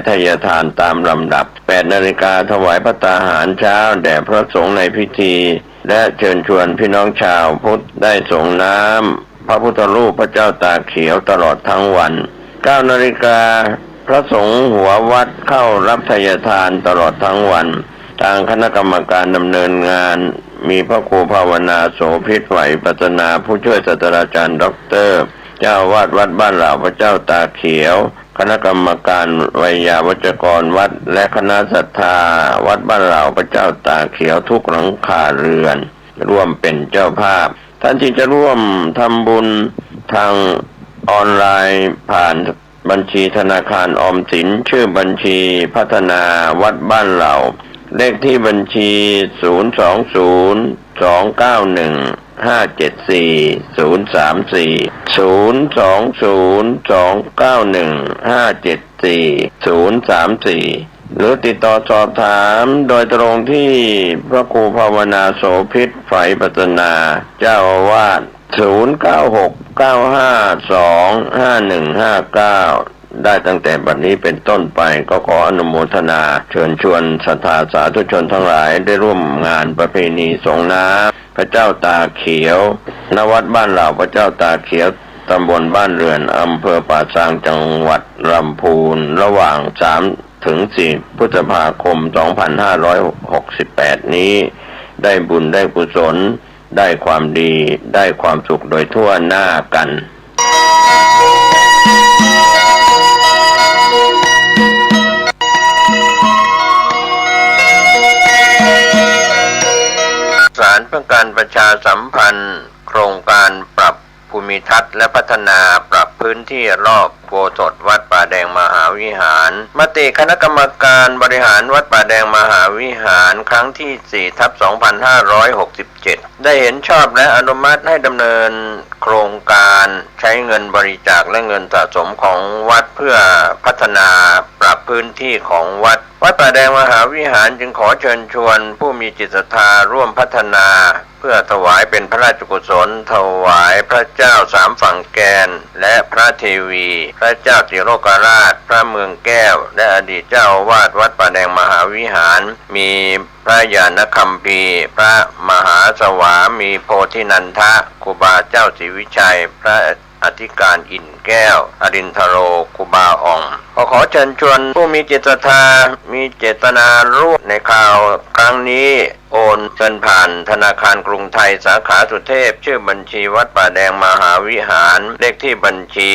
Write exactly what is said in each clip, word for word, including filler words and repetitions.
ไทยทานตามลำดับ แปดนาฬิกาถวายภัตตาหารเช้าแด่พระสงฆ์ในพิธี และเชิญชวนพี่น้องชาวพุทธได้สรงน้ำพระพุทธรูปพระเจ้าตาเขียวตลอดทั้งวัน เก้านาฬิกา พระสงฆ์หัววัดเข้ารับไทยทานตลอดทั้งวัน ทางคณะกรรมการดำเนินงาน มีพระครูภาวนาโสภิต ฝ่ายวิปัสสนา ผู้ช่วยศาสตราจารย์ด็อกเตอร์ เจ้าอาวาสวัดบ้านเหล่าพระเจ้าตาเขียว คณะกรรมการไวยาวัจกรวัด และคณะศรัทธาวัดบ้านเหล่าพระเจ้าตาเขียวทุกหลังคาเรือน ร่วมเป็นเจ้าภาพ ท่านที่จะร่วมทำบุญทางออนไลน์ผ่านบัญชีธนาคารออมสิน ชื่อบัญชีพัฒนาวัดบ้านเหล่า เลขที่บัญชี ศูนย์สองศูนย์ สองเก้าหนึ่ง ห้าเจ็ดสี่ ศูนย์สามสี่ ศูนย์สองศูนย์ สองเก้าหนึ่ง ห้าเจ็ดสี่ ศูนย์สามสี่ หรือติดต่อสอบถามโดยตรงที่พระครูภาวนาโสภิต ฝ่ายวิปัสสนา เจ้าอาวาส ศูนย์เก้าหก เก้าห้าสอง ห้าหนึ่งห้าเก้า ได้ตั้งแต่บัดนี้เป็นต้นไป ก็ขออนุโมทนาเชิญชวนศรัทธาสาธุชนทั้งหลายได้ร่วมงานประเพณีสรงน้ำพระเจ้าตาเขียว ณ วัดบ้านเหล่าพระเจ้าตาเขียว ตำบลบ้านเรือน อำเภอป่าซาง จังหวัดลำพูน ระหว่าง สามถึงสี่ พฤษภาคม สองพันห้าร้อยหกสิบแปด นี้ ได้บุญได้กุศล ได้ความดี ได้ความสุขโดยทั่วหน้ากัน สารเพื่อการประชาสัมพันธ์โครงการปรับภูมิทัศน์และพัฒนาปรับพื้นที่รอบอุโบสถวัดป่าแดงมหาวิหาร มติคณะกรรมการบริหารวัดป่าแดงมหาวิหารครั้งที่สี่ทับสองพันห้าร้อยหกสิบเจ็ด ได้เห็นชอบและอนุมัติให้ดำเนินโครงการใช้เงินบริจาคและเงินสะสมของวัดเพื่อพัฒนาปรับพื้นที่ของวัด วัดป่าแดงมหาวิหารจึงขอเชิญชวนผู้มีจิตศรัทธาร่วมพัฒนา เพื่อถวายเป็นพระราชกุศล ถวายพระเจ้าสามฝั่งแกน และพระเทวี พระเจ้าติโลกราช พระเมืองแก้ว และอดีตเจ้าอาวาสวัดป่าแดงมหาวิหาร มีพระญาณคัมภีร์ พระมหาสวามีโพธินันทะ ครูบาเจ้าศรีวิชัย พระอธิการอินทร์แก้ว อรินทโร ครูบาอ่อง ก็ขอเชิญชวนผู้มีจิตศรัทธา มีเจตนาร่วมในคราวครั้งนี้ โอนเงินผ่านธนาคารกรุงไทยสาขาสุเทพ ชื่อบัญชีวัดป่าแดงมหาวิหาร เลขที่บัญชี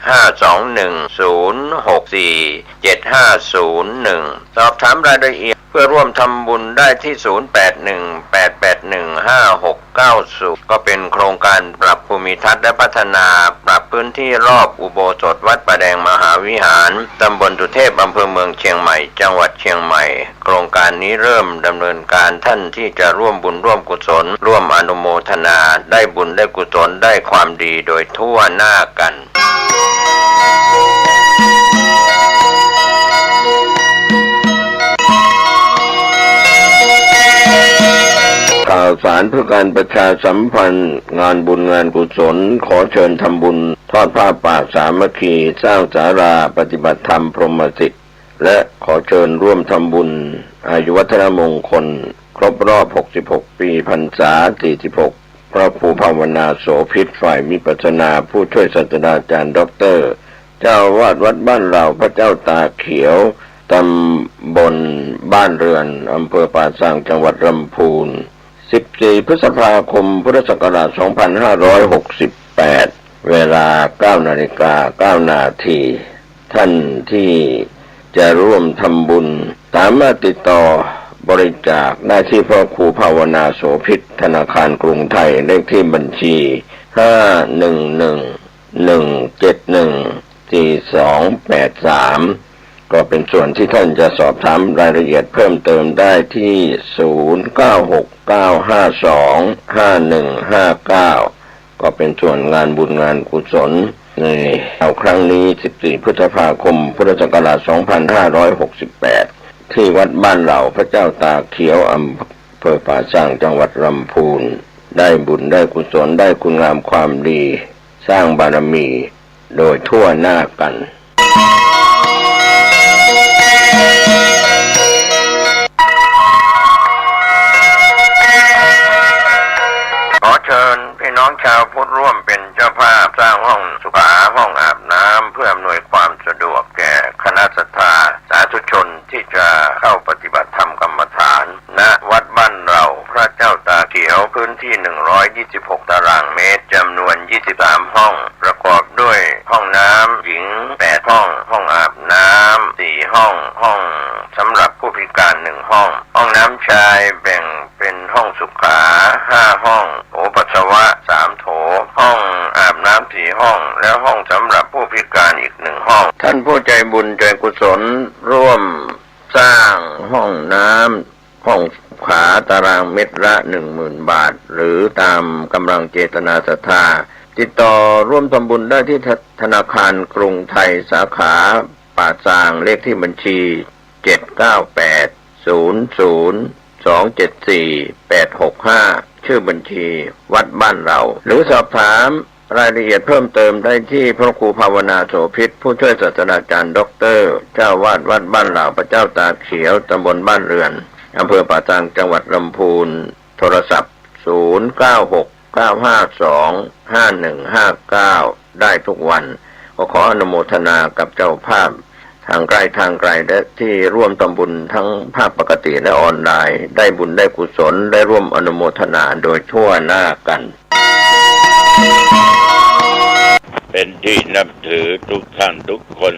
ห้าสองหนึ่ง ศูนย์หกสี่ เจ็ดห้าศูนย์หนึ่ง สอบถามรายละเอียดเพื่อร่วมทำบุญได้ที่ ศูนย์แปดหนึ่ง แปดแปดหนึ่ง ห้าหกเก้าศูนย์ ก็เป็นโครงการปรับภูมิทัศน์และพัฒนาปรับพื้นที่รอบอุโบสถวัดป่าแดงมหาวิหาร ตำบลสุเทพ อำเภอเมืองเชียงใหม่ จังหวัดเชียงใหม่ โครงการนี้เริ่มดำเนินการ ท่านที่จะร่วมบุญร่วมกุศล ร่วมอนุโมทนา ได้บุญได้กุศล ได้ความดีโดยทั่วหน้ากัน ข่าวสารเพื่อการประชาสัมพันธ์งานบุญงานกุศล ขอเชิญทำบุญทอดผ้าป่าสามัคคี สร้างศาลาปฏิบัติธรรมพรหมสิทธิ์ และขอเชิญร่วมทำบุญอายุวัฒนมงคลครบรอบ หกสิบหก ปีพรรษา สี่สิบหก พระครูภาวนาโสภิต ฝ่ายวิปัสสนา ผู้ช่วยศาสตราจารย์ด็อกเตอร์ เจ้าอาวาสวัดบ้านเหล่าพระเจ้าตาเขียว ตำบลบ้านเรือน อำเภอป่าซาง จังหวัดลำพูน สิบสี่ พฤษภาคม พุทธศักราช สองพันห้าร้อยหกสิบแปด เวลา เก้านาฬิกา เก้านาที ท่านที่จะร่วมทำบุญ สามารถติดต่อบริจาคได้ที่พระครูภาวนาโสภิต ธนาคารกรุงไทย เลขที่บัญชี ห้าหนึ่งหนึ่ง หนึ่งเจ็ดหนึ่ง สี่สองแปดสาม ก็เป็นส่วนที่ท่านจะสอบถามรายละเอียดเพิ่มเติมได้ที่ ศูนย์เก้าหก เก้าห้าสอง ห้าหนึ่งห้าเก้า ก็เป็นส่วนงานบุญงานกุศลในคราวครั้งนี้ สิบสี่ พฤษภาคม พุทธศักราช สองพันห้าร้อยหกสิบแปด ที่วัดบ้านเหล่าพระเจ้าตาเขียว อำเภอป่าซาง จังหวัดลำพูน ได้บุญได้กุศล ได้คุณงามความดี สร้างบารมีโดยทั่วหน้ากัน ร่วมเป็นเจ้าภาพสร้างห้องสุขา ห้องอาบน้ำ เพื่ออำนวยความสะดวกแก่คณะศรัทธาสาธุชนที่จะเข้าปฏิบัติธรรมกรรมฐาน ณ วัดบ้านเรา พระเจ้าตาเขียว พื้นที่ หนึ่งร้อยยี่สิบหก ตารางเมตร จำนวน ยี่สิบสาม ห้อง ประกอบด้วยห้องน้ำหญิง แปด ห้อง ห้องอาบน้ำ สี่ ห้อง ห้องสำหรับผู้พิการ หนึ่ง ห้อง ห้องน้ำชายแบ่งเป็นห้องสุขา ห้า ห้อง โถปัสสาวะ สาม โถ ห้องอาบน้ำ สี่ ห้อง และห้องสำหรับผู้พิการอีก หนึ่ง ห้อง ท่านผู้ใจบุญใจกุศลร่วมสร้างห้องน้ำ ห้องสุขา ตารางเมตรละ หนึ่งหมื่น บาท หรือตามกำลังเจตนาศรัทธา ติดต่อร่วมทำบุญได้ที่ธ- ธนาคารกรุงไทย สาขาป่าซาง เลขที่บัญชี เจ็ดเก้าแปด ศูนย์ศูนย์ สองเจ็ดสี่ แปดหกห้า ชื่อบัญชีวัดบ้านเรา หรือสอบถามรายละเอียดเพิ่มเติมได้ที่พระครูภาวนาโสภิต ผู้ช่วยศาสตราจารย์ด็อกเตอร์ เจ้าอาวาสวัดบ้านเรา พระเจ้าตาเขียว ตำบลบ้านเรือน อำเภอป่าซาง จังหวัดลำพูน โทรศัพท์ ศูนย์เก้าหก เก้าห้าสอง ห้าหนึ่งห้าเก้า ได้ทุกวัน ก็ขออนุโมทนากับเจ้าภาพทางใกล้ทางไกล และที่ร่วมทำบุญทั้งภาคปกติและออนไลน์ ได้บุญได้กุศล ได้ร่วมอนุโมทนาโดยทั่วหน้ากัน เป็นที่นับถือทุกท่านทุกคน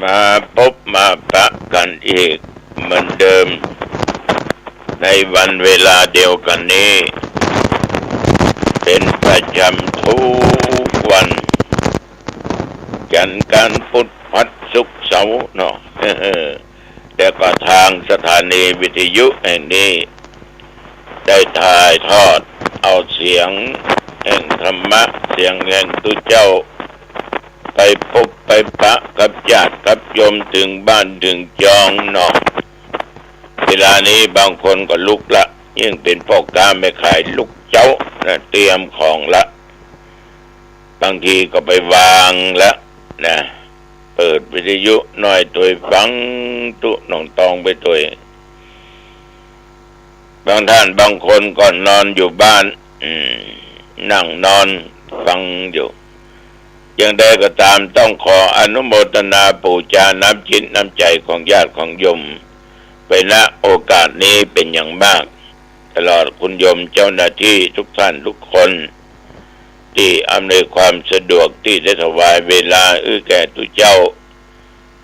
มาพบมาปะกันอีกเหมือนเดิม ในวันเวลาเดียวกันนี้ เป็นประจำทุกวัน จันทร์อังคารพุธพฤหัสศุกร์เสาร์เนาะ แต่ก็ทางสถานีวิทยุแห่งนี้ ได้ถ่ายทอดเอาเสียงแห่งธรรมะ เสียงแห่งตุ๊เจ้า ไปพบไปปะกับญาติกับโยมถึงบ้านถึงจองเนาะ เวลานี้บางคนก็ลุกละ ยิ่งเป็นพ่อค้าแม่ขายลุกเจ๊านะ เตรียมของละ บางทีก็ไปวางละนะ เปิดวิทยุน้อยตวยฟังตุ๊น้องตองไปตวย บางท่านบางคนก็นอนอยู่บ้าน อืม นั่งนอนฟังอยู่ อย่างใดก็ตามต้องขออนุโมทนาปู๋จาน้ำจิตน้ำใจ๋ของญาติของโยม ไป ณ โอกาสนี้เป็นอย่างมาก ตลอดคุณโยมเจ้าหน้าที่ทุกท่านทุกคน ตี้อำนวยความสะดวก ตี้ได้ถวายเวลาอื้อแก่ตุ๊เจ้า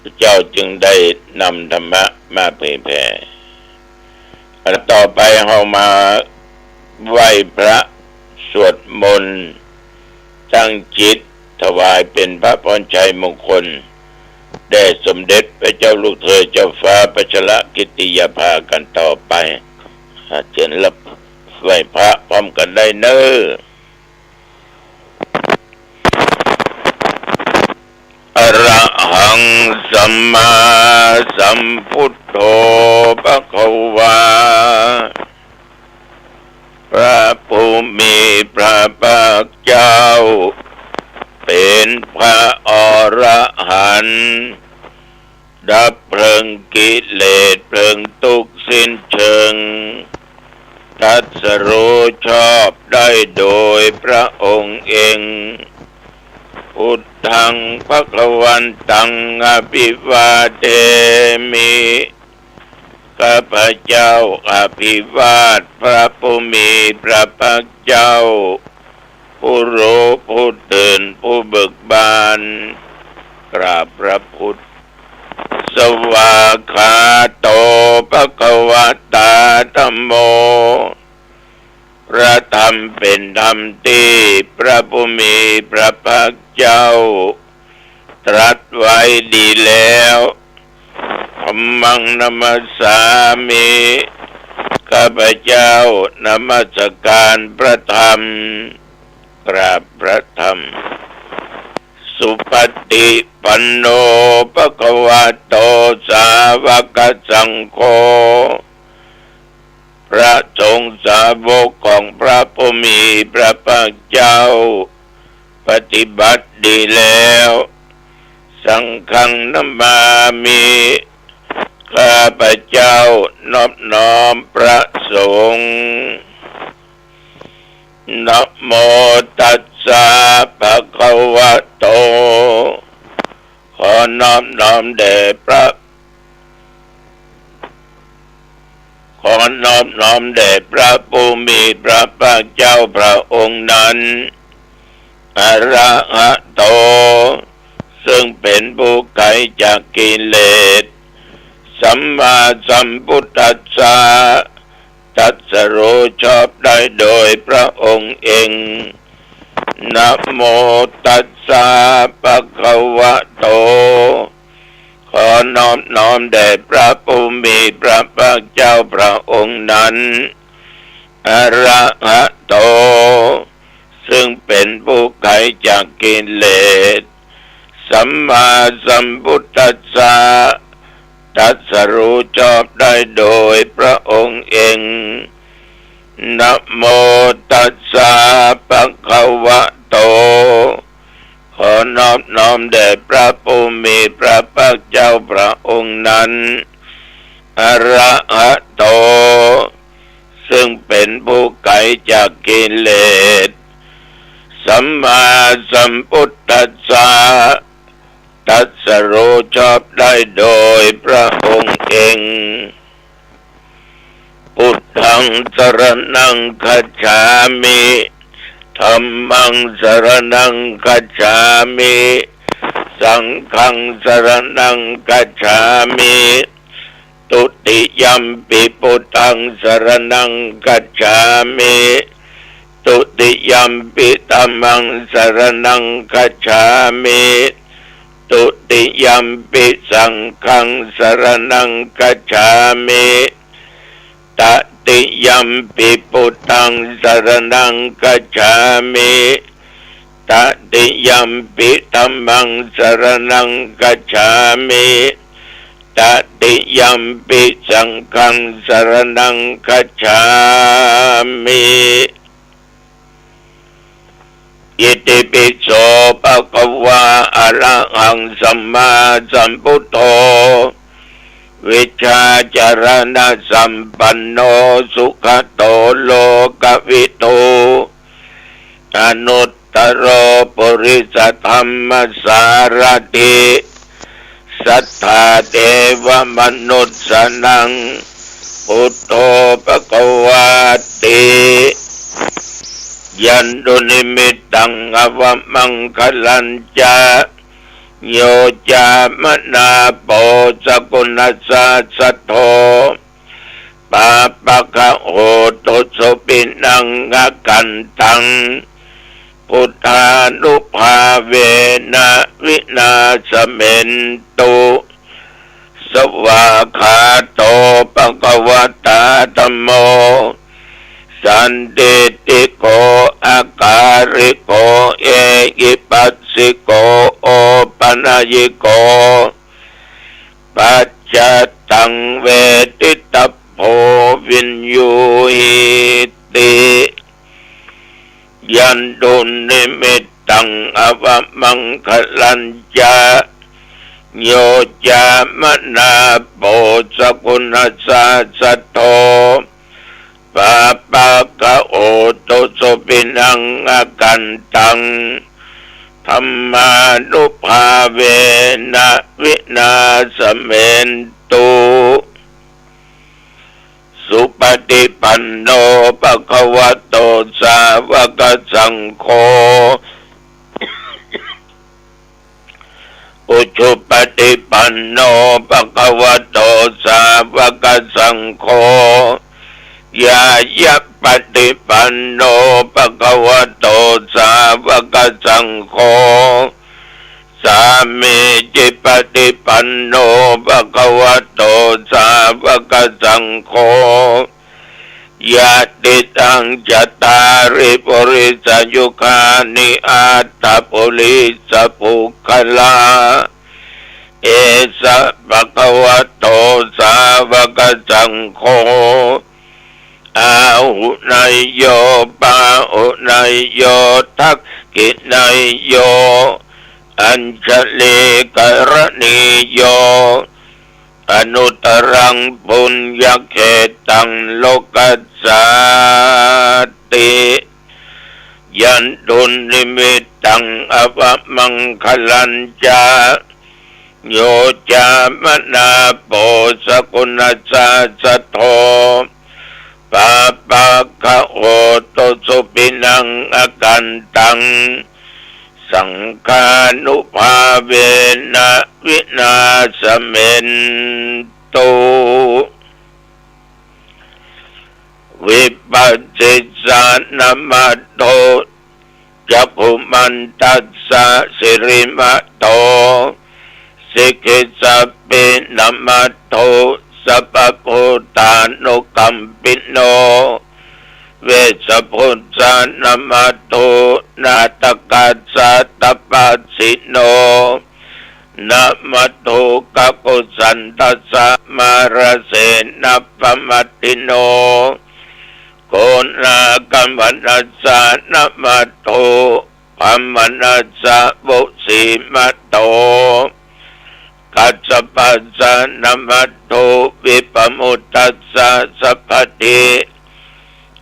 ตุ๊เจ้าจึงได้นำธรรมะมาเผยแผ่ ต่อไปเฮามาไหว้พระสวดมนต์ ตั้งจิตถวายเป็นพระพรชัยมงคล แด่สมเด็จพระเจ้าลูกเธอเจ้าฟ้าพัชรกิติยาภากันต่อไป เชิญรับไหว้พระพร้อมกันได้เน้อ อะระหังสัมมาสัมพุทโธภะคะวา พระผู้มีพระภาคเจ้า เป็นพระอรหันต์ ดับเพลิงกิเลสเพลิงตุ๊กข์สิ้นเชิง ตรัสรู้ชอบได้โดยพระองค์เอง พุทธังภะคะวันตังอะภิวาเทมิ ข้าพเจ้าอภิวาทพระผู้มีพระภาคเจ้า ผู้รู้ผู้ตื่นผู้เบิกบาน กราบพระพุทธ สวากขาโตภะคะวะตาธัมโม พระธรรมเป็นธรรมตี้พระผู้มีพระภาคเจ้า ตรัสไว้ดีแล้ว ธัมมังนะมัสสามิ ข้าพเจ้านมัสการพระธรรม กราบพระธรรม สุปฏิปันโนภะคะวะโตสาวกสังโฆ พระสงฆ์สาวกของพระผู้มีพระภาคเจ้า ปฏิบัติดีแล้ว สังฆังนะมามิ ข้าพเจ้านอบน้อมพระสงฆ์ นะโมตัสสะ ภะคะวะโต ขอนอบน้อมแด่พระ ขอนอบน้อมแด่พระผู้มีพระภาคเจ้าพระองค์นั้น อะระหะโต ซึ่งเป็นผู้ไขจากกิเลส สัมมาสัมพุทธัสสะ ตรัสรู้ชอบได้โดยพระองค์เอง นะโมตัสสะ ภะคะวะโต ขอนอบน้อมแด่พระผู้มีพระภาคเจ้าพระองค์นั้น อะระหะโต ซึ่งเป็นผู้ไขจากกิเลส สัมมาสัมพุทธัสสะ ตรัสรู้ชอบได้โดยพระองค์เอง นะโมตัสสะ ภะคะวะโต ขอนอบน้อมแด่พระผู้มีพระภาคเจ้าพระองค์นั้น อะระหะโต ซึ่งเป็นผู้ไขจากกิเลส สัมมาสัมพุทธัสสะ ตรัสรู้ชอบได้โดยพระองค์เอง พุทธังสรณังคัจฉามิ ธัมมังสรณังคัจฉามิ สังฆังสรณังคัจฉามิ ทุติยัมปิพุทธังสรณังคัจฉามิ ทุติยัมปิธัมมังสรณังคัจฉามิ ทุติยัมปิสังฆังสรณังคัจฉามิ ตติยัมปิพุทธังสรณังคัจฉามิ ตติยัมปิธัมมังสรณังคัจฉามิ ตติยัมปิสังฆังสรณังคัจฉามิ อิติปิโส ภะคะวา อะระหังสัมมาสัมพุทโธ วิชชาจารณสัมปันโน สุขะโตโลกะวิทู อนุตตโรปุริสธัมมสารถิ สัทธาเทวมนุสสานัง พุทโธ ภะคะวาติ ยันตุนิมิตตัง อวะมังคะลัญจะ โย จามะนาโป สะกุณัสสะ สัทโธ ปาปะกะโหตุ สุปินัง อะกันตัง พุทธานุภาเวนะ วินาสะเมนตุ สวากขาโต ภะคะวะตา ธัมโม สันทิฏฐิโก อะกาลิโก เอหิปัสสิโก โอปะนะยิโก ปัจจัตตัง เวทิตัพโพ วิญญูหิติ ยันตุนิมิตตัง อวะมังคะลัญจะ โย จามะนาโป สะกุณัสสะ สัทโธ ปาปะกะโหตุ สุปินัง อะกันตัง ธัมมานุภาเวนะ วินาสะเมนตุ สุปฏิปันโน ภะคะวะโต สาวะกะสังโฆ อุจุปฏิปันโน ภะคะวะโต สาวะกะสังโฆ ญาณะปฏิปันโน ภะคะวะโต สาวะกะสังโฆ สามีจิปฏิปันโน ภะคะวะโต สาวะกะสังโฆ ยะติตัง จัตตาริ ปุริสะยุคานิ อัตถะปุริสะปุคคละ เอสะ ภะคะวะโต สาวะกะสังโฆ อาหุเนยโย ปาหุเนยโย ทักขิเนยโย อัญชลีกะรณีโย อนุตตรัง ปุญญะเขตัง โลกัสสาติ Yandunnimittaṃ avamaṅgalañca, yo cāmanāpo sakuṇassa saddo, pāpaggaho dussupinaṃ akantaṃ, saṅghānubhāvena vināsamentu. Vipassissānamaddho cakkhumantassa sirīmato, sikhissapīnamaddho sabbabhūtānukampino, vessabhussānamaddho ñātakassa tapassino, namaddho kakusandassa mārasenappamatino, konāgamanassānamaddho brāhmaṇassa vusīmato, kassapassānamaddho vippamuttassa sabbadhi,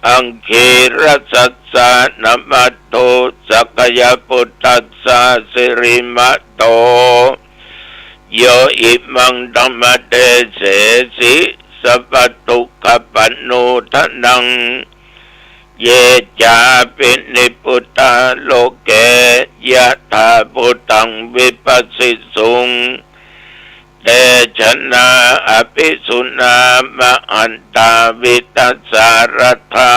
aṅgīrasassānamaddho sakyaputtassa sirīmato, yo imaṃ dhammadesesi sabbadukkhappaṇṇūdanaṃ, ye cāpi nibbutā loke yathābhūtaṃ vipassisuṃ, te janā apisuṇā mahantā vītasāradā,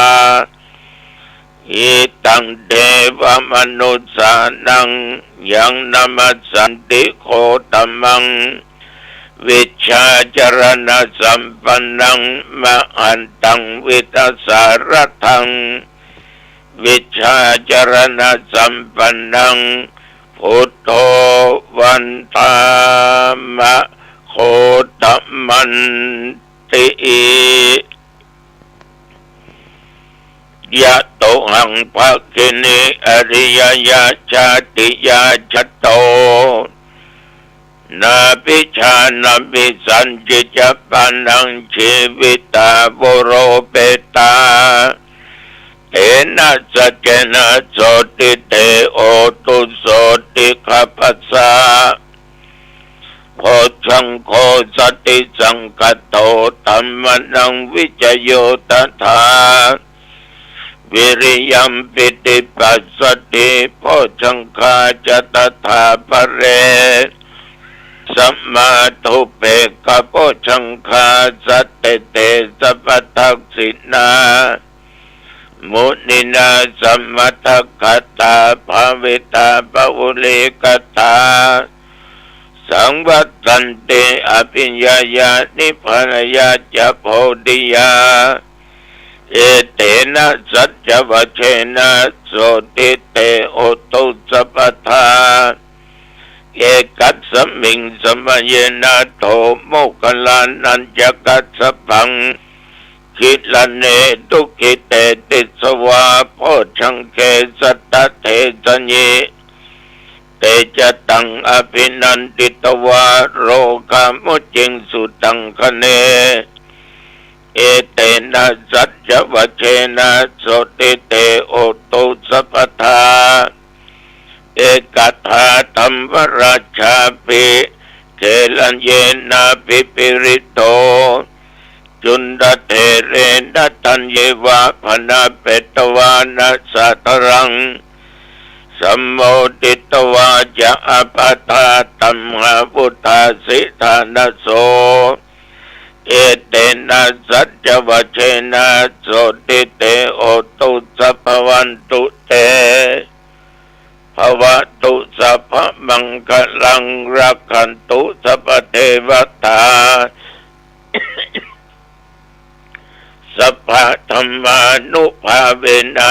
hitaṃ devamanussānaṃ yaṃ namassanti gotamaṃ, vijjācaraṇasampannaṃ mahantaṃ vītasāradaṃ, vijjācaraṇasampannaṃ buddho vandāma gotamanti. Yatohaṃ bhagini ariyāya jātiyā jāto, nābhijānāmi sañcicca pāṇaṃ jīvitā voropetā, tena saccena sotthi te hotu sotthi gabbhassa. Bojjhaṅgo satisaṅkhāto dhammānaṃ vicayo tathā, viriyampīti passaddhi bojjhaṅgā ca tathāpare, samādhupekkhabojjhaṅgā sattete sabbadassinā, muninā sammadakkhātā bhāvitā bahulīkatā, saṃvattanti abhiññāya nibbānāya ca bodhiyā, etena saccavajjena sotthi te hotu sabbadā. Ekasmiṃ samaye nātho moggallānañca kassapaṃ, gilāne dukkhite disvā bojjhaṅge satta desayi, te ca taṃ abhinanditvā rogā mucciṃsu taṅkhaṇe, etena saccavajjena sotthi te hotu sabbadā. Ekadā dhammarājāpi gelaññenābhipīḷito, cundattherena taññeva bhaṇāpetvāna sādaraṃ, sammoditvā ca ābādhā tamhā vuṭṭhāsi ṭhānaso, etena saccavajjena sotthi te hotu sabbā. Bhavantu te, bhavatu sabbamaṅgalaṃ, rakkhantu sabbadevatā, sabbadhammānubhāvena